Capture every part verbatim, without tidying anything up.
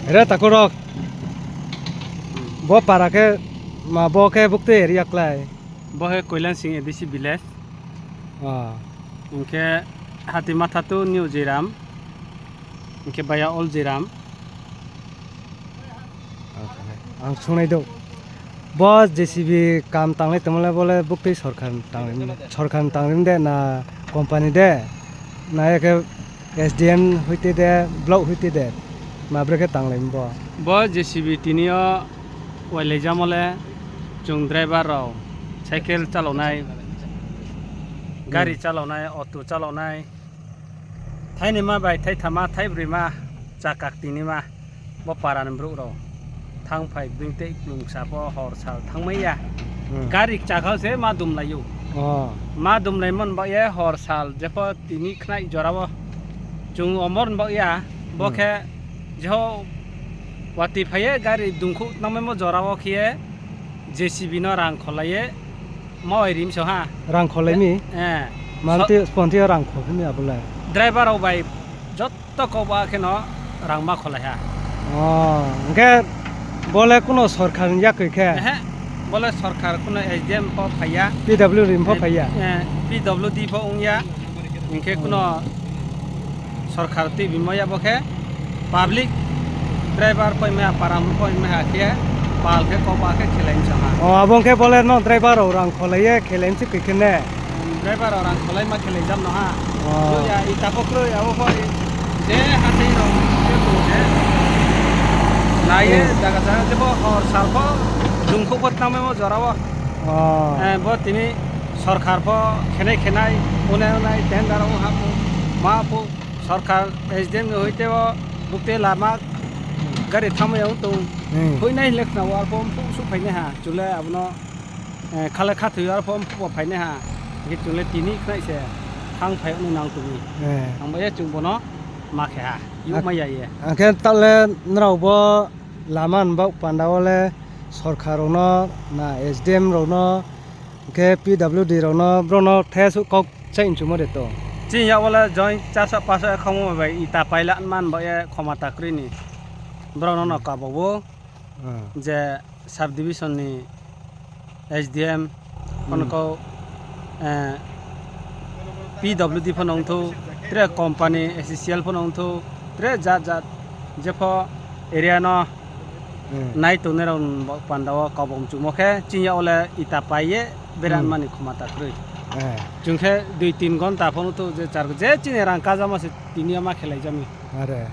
Re takhu rao, bo para khe, ma bo khe buktui area klái? Bo khe Koilansing A D C village. Ah. Hing khe Hatimatha to New Joiram. Hing khe baya Old Joiram. Ang sungnai dou. Bo J C B kam tanglai tongmo le bo le buktui sorkar ni tangri, sorkar ni tangri de na company de? Na ya khe S D M hoite de, block hoite de, ma bre khe tanglai bo? Bo J C B tini yo wailaijamo le chung driver rao, cycle chalaonai, gari chalaonai, auto chalaonai, thainima bai thaithama, thaibroima, chakak tinima, bo para ni brouh rao thanngphai bing tei klungsa pho hor sal thanngmai ya. Gari kchakha se ma dumlai ou. Ma dumlaimo ni baoh ye hor sal jepho tini khnai jora wo chung omor ni baoh ya, bo khe jepho wati phai ye gari dungkhouh tangmaimo jora wo khe ye J C B no rang kholai ye ma bai rim so ha. Rang kholai mi? Manti sponti yo rang kho mi abo le? Driver rao bai joto kau ba khe no rang ma kholai ha. Hing khe bo le kuno sorkar ni yakoi khe? Bo le sorkar kuno S D M pho phai ya, P W D pho phai ya, P W D pho ong ya, hing khe kuno sorkar tuibimo ya bo khe public driver pho mai ha, para pho mai ha khe pal khe kau ba khe khelai mi sa ha. O, abo ong khe bo le no driver rao rang kholai ye khelai mi se koi khe ne? Driver rao rang kholai ma khelai jam no ha. Kroi ya, ita pho kroi, abo pho je hathái rao khe tong se. Nai ye jaga jaga jepho hor sal pho dungkhouh pho tangmaimo jora wo. Bo tini sorkar pho khenai khenai, onai onai tender ong ha pho, ma pho, sorkar S D M ni hoite wo buktui lama gari thanngmai ya ong tong. Hoihnai le khna wo arphuh mphuh suh phainai ha, chung le abo no kha le khathoi arphuh mphuh bo phainai ha. Hing khe chung le tini khnai se thanngphai nai nang tong mi. Ang ba ye chung bo no ma khe ha, youhmai ya ye. Ang khe taoh le nrao bo lama ni baoh panda wo le sorkar rao no, na S D M rao no, hing khe P W D rao no, brao no the suh kau chai nchumo de tong? Chini yak wo le join charso paso khaomo bai ita paila man baoh ye khomata kroi ni brao no no kaba ou. Je sub division ni S D M pho no kau, P W D pho no ongthou, tre company S C C L pho no ongthou, tre jat jat jepho area no nai tongnai rao ni panda wo kaba mchumo khe chini yak wo le ita pai ye bera mani khomata kroi. Chung khe dui tin gonta pho no thou je char, je chini rang kajamo se tini yo ma khelai jami.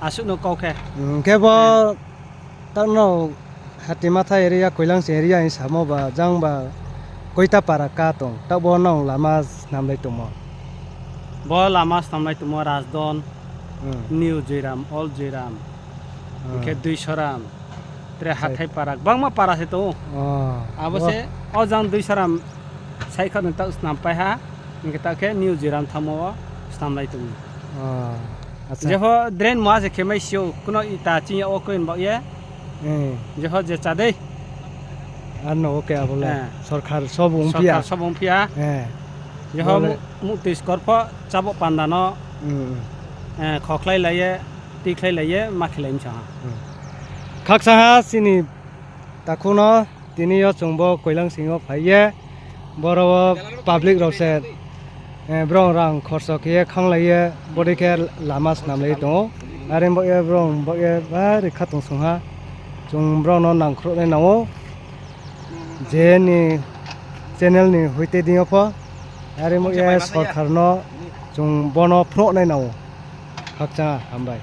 Asuh no kau khe. Hing khe bo taoh no Hatimatha area, Koilangsing area hing samo ba, jang ba koita para ka tong, taoh bo nang lama snamlai tongmo? Bo lama snamlai tongmo Rajdon, New Joiram, Old Joiram, hing khe Duisoram, tre hathái para, gbangma para se tong ou. Abo se, o jang Duisoram saikha no taoh snampai ha, hing khe taoh khe New Joiram thanngmo wo snamlai tong ou. Jepho drain ma se khe mai si ou, kuno ita chini yak wo kroi ni baoh ye. Jepho je chá dei. Ano, oke, abo le sorkar sobo ongphi ya. Jepho muhtoi skor pho chabo panda no khokhlai lai ye, tuikhlai lai ye ma khelai mi sa ha. Khakchang ha chini takhu no, tini yo chung bo Koilangsing wo phai ye, boro wo public rao se brao rang khorso khe ye khanglai ye, bodei khe lama snamlai tong ou. Are baoh ye brao baoh ye bari khatungsung ha. Chung brao no nangkhruh nai nang ou. Je ni channel ni hoite deing yo pho, are baoh ye sorkar no chung bo no phnuh nai nang ou. Khakchang ha, hambai.